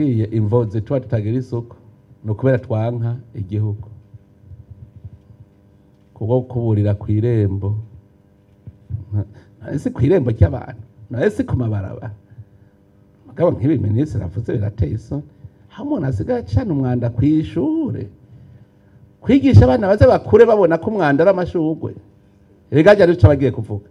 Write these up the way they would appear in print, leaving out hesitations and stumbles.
Nababwiye imvo zituma tutagira isuku ni ukubera twanka igihugu, kuko kuburira kw'irembo si kw'irembo ry'abantu, nawe si ku mabarabara. Mugabo nk'ibi minisitiri avuze birateye isoni, aho umuntu asigaye acana umwanda kw'ishure, kwigisha abana baze bakure babona ko umwanda ari amashurwe. Erega harya nico bagiye kuvuga.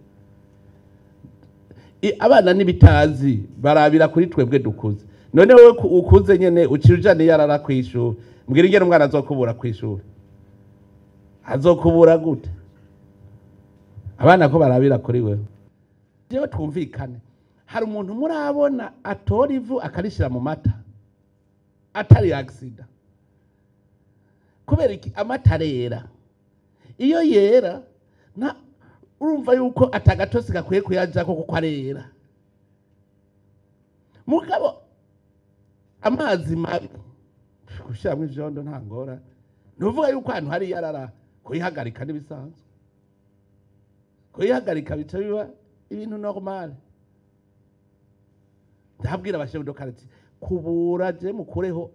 Abana n'ibitazi barabira kuri twebwe dukuze. None wewe ukuze nyene uciye ujana iyarara kw'ishure, mbwira ingene umwana azokubura kw'ishure, azokubura gute? Abana ko barabira kuri wewe. Jewe twumvikane, hari umuntu murabona atora ivu akarishira mu mata atari accident? Kubera iki? Amata arera, iyo yera na urumva yuko atagatosi gakwiye kuyajako kuko arera. Mugabo amazi mabi gushiramwo ivyondo nta ngorane, nuvuga yuko ahantu hari yarara kuyihagarika n'ibisanzwe, kuyihagarika bica biba ibintu normal. Ndabwira abashefu de quartier kubura je mukureho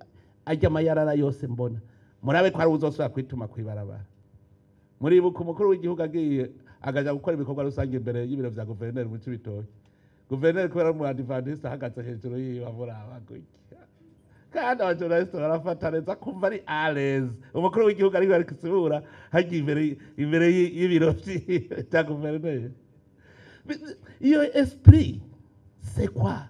ajya amayarara yose mbona, murabe ko ari uzosubira kwituma kwibarabara. Muribuka umukuru w'igihugu agiye akaja gukora ibikorwa rusange imbere y'ibiro vya guverineri mu Cibitoke, guverineri kubera ari umu adventiste ahagaze hejuru yiwe amuraba gutya, kandi abajournaliste barafata neza kumva ari à l'aise. Umukuru w'igihugu ariko ari kusubura hagiye imbere y'ibiro vya guverineri. Iyo esprit c'est quoi?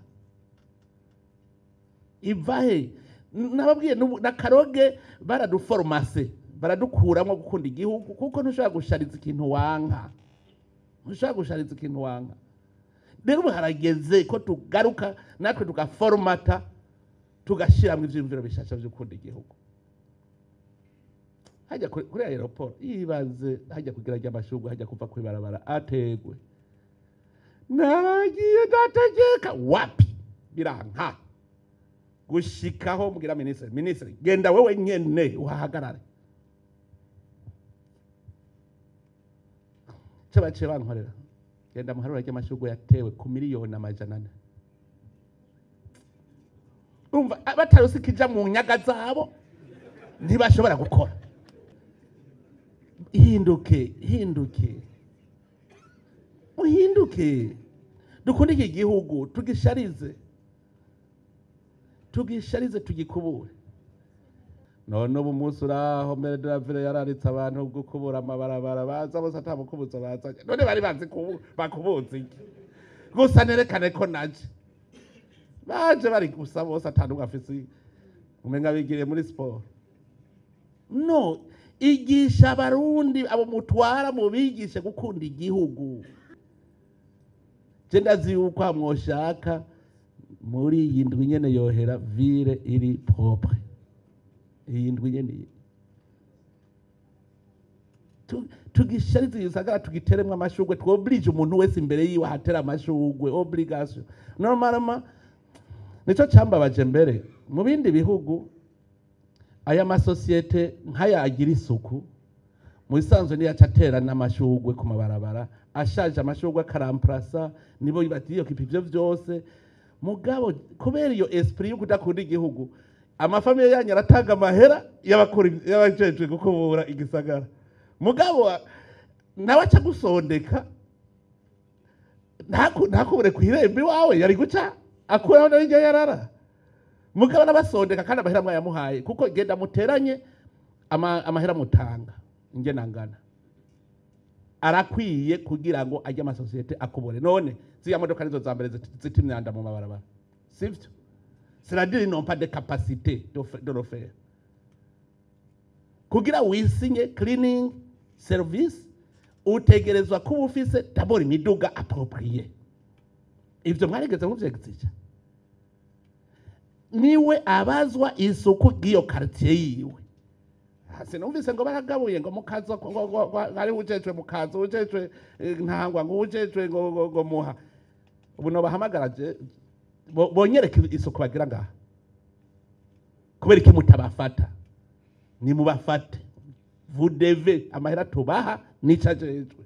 Ivahe? Nababwiye na Karoge baraduformase, baradukuramwo gukunda igihugu, kuko ntushobora gushariza ikintu wanka, ntushobora gushariza ikintu wanka. Rero ubu harageze ko tugaruka natwe tugaformata, tugashiramwo ivyiyumviro bishasha vyo gukunda igihugu. Hajya kuri aéroport yibaze, hajya kugira rya amashurwe, hajya kuva kwibarabara ategwe. Naragiye ndategeka wapi, biranka gushikaho mbwira minisitiri, minisitiri genda wewe nyene uhahagarare. Ico baciye bankorera, genda muharura ry'amashurwe yatewe ku miliyoni 400. Urumva batarose ikija mu nyaga zabo ntibashobora gukora. Hinduke, hinduke, muhinduke, dukunde iki gihugu, tugisharize, tugisharize, tugikubure. None ubu umunsi uraho mbere de la ville yararitse abantu gukubura amabarabara, baza bose ata mukubuzo bazanye. None bari bazi bakubuza iki? Gusa nerekane ko naje. Baje bari gusa bose ata n'umwe afise, umenga bigiriye muri siporo. No, igisha abarundi abo mutwara mubigishe gukunda igihugu. Je ndazi yuko mwoshaka muri iyi ndwi nyene yohera ville iri propre. Iyi ndwi nyene tugisharize igisagara, tugiteremwo amashurwe, twoblige umuntu wese imbere yiwe ahatera amashurwe, obligation. Normalement nico cambabaje mbere mu bindi bihugu aya masosiyete nk'aya agira isuku mu bisanzwe niyo aca atera n'amashurwe ku mabarabara ashaje, amashurwe akaramplasa, nibo batiyokipa ivyo vyose. Mugabo kubera iyo esprit yo kudakunda igihugu, amafamiye yanyu aratanga amahera y'abajejwe gukubura igisagara, mugabo nawe aca gusondeka ntakubure kw'irembo iwawe, yari guca akuraho nawe iryo yarara. Mugabo n'abasondeka kandi amahera mwayamuhaye, kuko genda muteranye amahera mutanga ingena angana arakwiye kugira ngo ajye amasosiyete akubure. None ziriya modoka nizo za mbere zita imyanda mu mabarabara, sivyo? C'est-à-dire ils n'ont pas de capacité de le faire. Kugira wisinye cleaning service utegerezwa kuba ufise d'abord imiduga appropriée. Ivyo mwarigeze muvyegzija? Niwe abazwa isuku ry'iyo quartier yiwe. Sinumvise ngo baragabuye ngo mukazo, ngo ari ujejwe mukazo, ujejwe ntangwa, ngo ujejwe ngo muha. Ubu no bahamagara bonyereke isuku bagira ngaha. Kubera iki mutabafata? Ni mubafate. Vous devez amahera tubaha nicajejwe.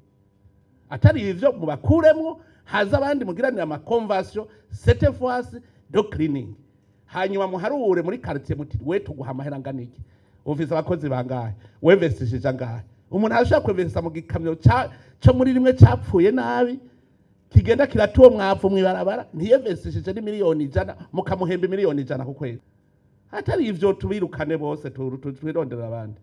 Atari ivyo mubakuremwo, haza abandi mugiranira ama convention cette fois de cleaning. Hanyuma muharure muri quartier muti: "We tuguha amahera angana iki? Ufise abakozi bangahe? Wemvestishije angahe?" Umuntu arashobora kwemvestisa mu gikamyo co muri rimwe capfuye nabi, kigenda kirata uwo mwavu mw'ibarabara, ntiyemvestishije n'100 miliyoni, mukamuhemba 100 miliyoni ku kwezi. Atari ivyo, tubirukane bose, twirondera abandi.